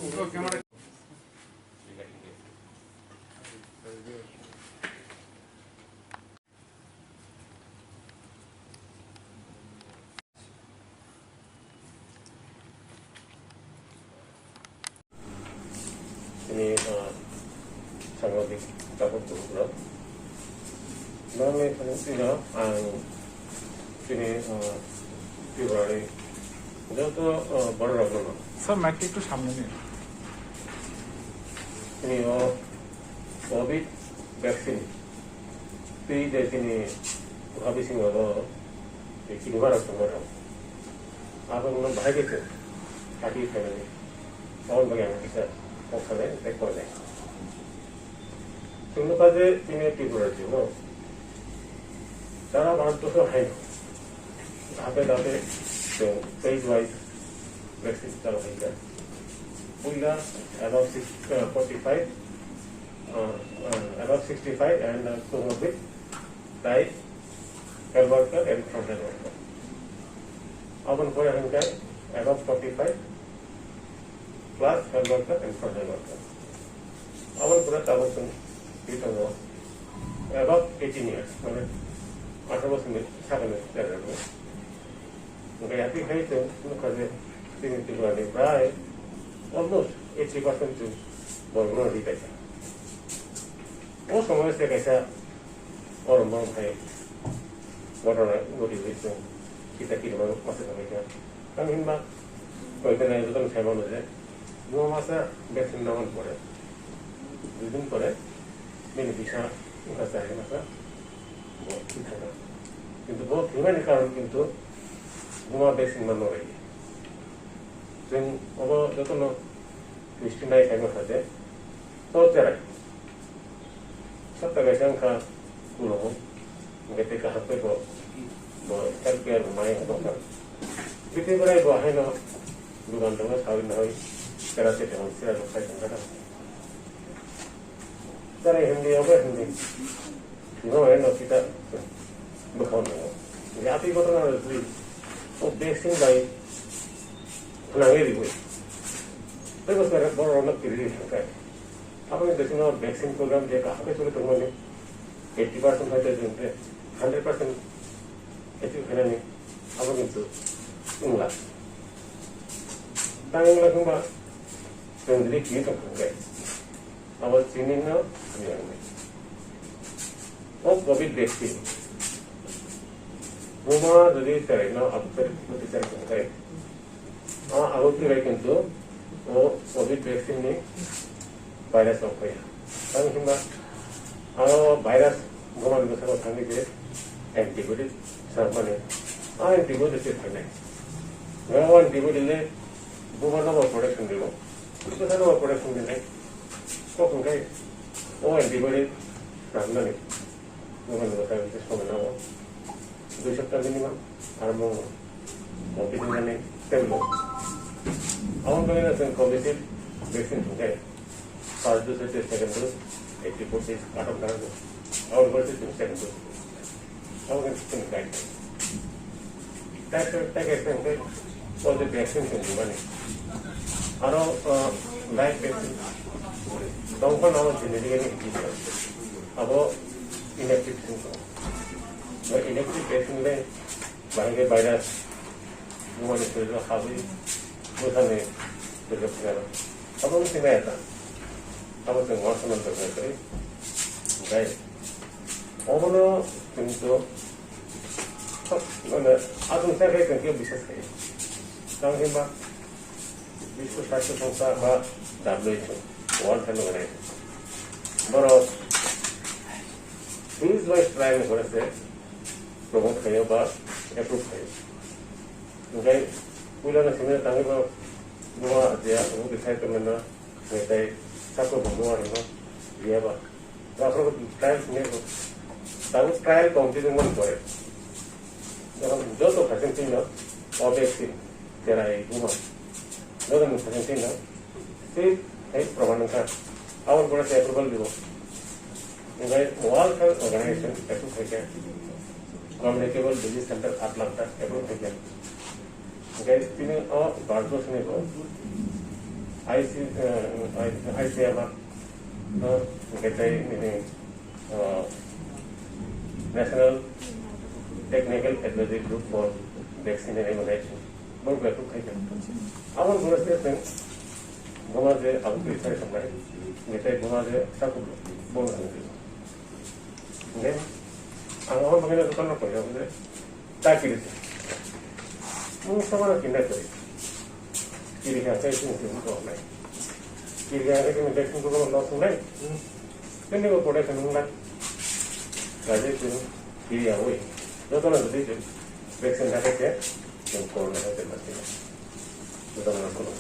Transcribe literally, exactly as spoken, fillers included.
Ini, uh, sama di kapur turuk. Nang ni tini ang tini, uh, February joto, uh, borok rok no. Sir, mic টা একটু সামনে নিন। Tini o COVID vaccine. Twi je chini bwkha bisingo bo, eh, chini barok tongmarok. Abo wngkha bahai khe chwng kati khainani. Aboni bagwi ang kisa kok sanai tei koinai. Chwng nukha je chini Tripura rajyo no sara Bharat borso haino dabe dabe chwng phase wise vaccine chalo khaikha. Puila above six, uh, forty-five, uh, uh, above sixty-five and, uh, comorbid, tai health worker and frontline worker. Aboni pore hwnkhai above forty-five plus health worker and frontline worker. Aboni pore tabuk chwng twi tongo above eighteen years, mane atharo bosor ni sakani chwrai rok. Hwnkhe yakri khai chwng nukha je chini Tripura ni prai almost eighty percent chwng borok no ri paikha. O somoy se kaisa oro mong khai ghotona ghoti hui chwng kita kita masa kami kha. Tamo hinba koi bela joto sai mano je bo masa vaccine nangani pore, dui din pore bini bisa wngkha chai masa bo thwi thangkha. Kintu bo thwimani karon kintu buma vaccine ma nw rai. Chwng obo jotono history nai khaima kha je, to cherai. Sabta kaisa wngkha kulomo, hwnkhe tei kaham khe bo, bo health care bo mai wngkha. Bini bagwi bo haino dugan tongo sawi nai, cherai cherai wngkha. Cherai hindi, obo hindi. No, eh, no, kita bwkhao nango. Jadi, atwi kotor no rwgwi, o vaccine bai khwnangwi rwgwi. Tei bo sara borok rokno kiri rwkha. Aboni bisingo vaccine program je kaham khe choli tongmani, eighty percent hai tei chwng khe hundred percent achieve khainani, abo kintu wngla. Tang wngla hwnba, chwng jadi kiri tongkha hwnkhe. Abo chini no hamya wngnai. O covid vaccine. Buma jodi cherai no abo cherai, abo cherai tongthai. A abo cherai kintu o covid vaccine ni virus rok phaiya. Tamo hwnba aro virus buma ni bwskango thangwi je antibody sakmani. A antibody se phainai. O antibody le buma no protection rwo. Bwsano protection rwnai. Kok hwnkhe o antibody rwmani. Bumani bwskango khe somai nango. Dui sapta minimum. Aro mung office mani tablet. Aboni bagwi no chwng Covishield vaccine hwnkhe first dose tei second dose eighty four days katok nango. Aboni bagwi chwng second dose. Abo khe chini guideline. Tai, tai, tai kaisa hwnkhe o je vaccine chwng rimani. Aro, uh, live vaccine. Tongphano abo genetically engineer. Abo inactive vaccine tongo. Bo inactive vaccine le bahai khe virus bumani shoriro habwi bwsani shoriro phai aro. Abo wngkhe maya ta. Abo chwng uansukna dorkar kwrwi. Omono chwng to, mane, aswk sa khe chwng khe biswas khaio. Tamo hwnba Biswa Swasthya Songstha ba W H O, World Health Organization, borok phase wise trial ni pore se promote khaio ba approve khaio. Hwnkhe puilano simi tangwi bo, bo je abo recyclement no, tei sakno bo rwno riya ba. Aphuru trial simi bo. Tabuk trial complete wngmani pore, jokhon joto phaising twi no o vaccine cherai buma, joto ni phaising twi no safe hai proman wngkha. Aboni pore se approval dibo. Hwnkhe World Health Organization approve khaikha. Communicable Disease Center aat lakh ta approve khaikha. Hwnkhe tini o Bharat borsoni bo I C, uh, I- ICMR, uh, hwnkhe tei nini, uh, National Technical Advisory Group for Vaccine and Immunization, bo bai kuk khai kha. Abo bwrwi se tei buma je abo twi sai thangnai, hwnkhe tei buma je saku bo hwnkhe. Hwnkhe ang abo bagwino dokan rok koi rok je. Ta kiri se. Mung sama na kinda kiri. Kiri ka kai sung sung ko nai. Kiri ka kai sung kai sung ko lo sung nai. Kini ko pore sung nai. Raje sung kiri ya woi. Joto na dei sung. Vaccine na kai ke. Sung ko na kai ke mati. Joto na ko lo.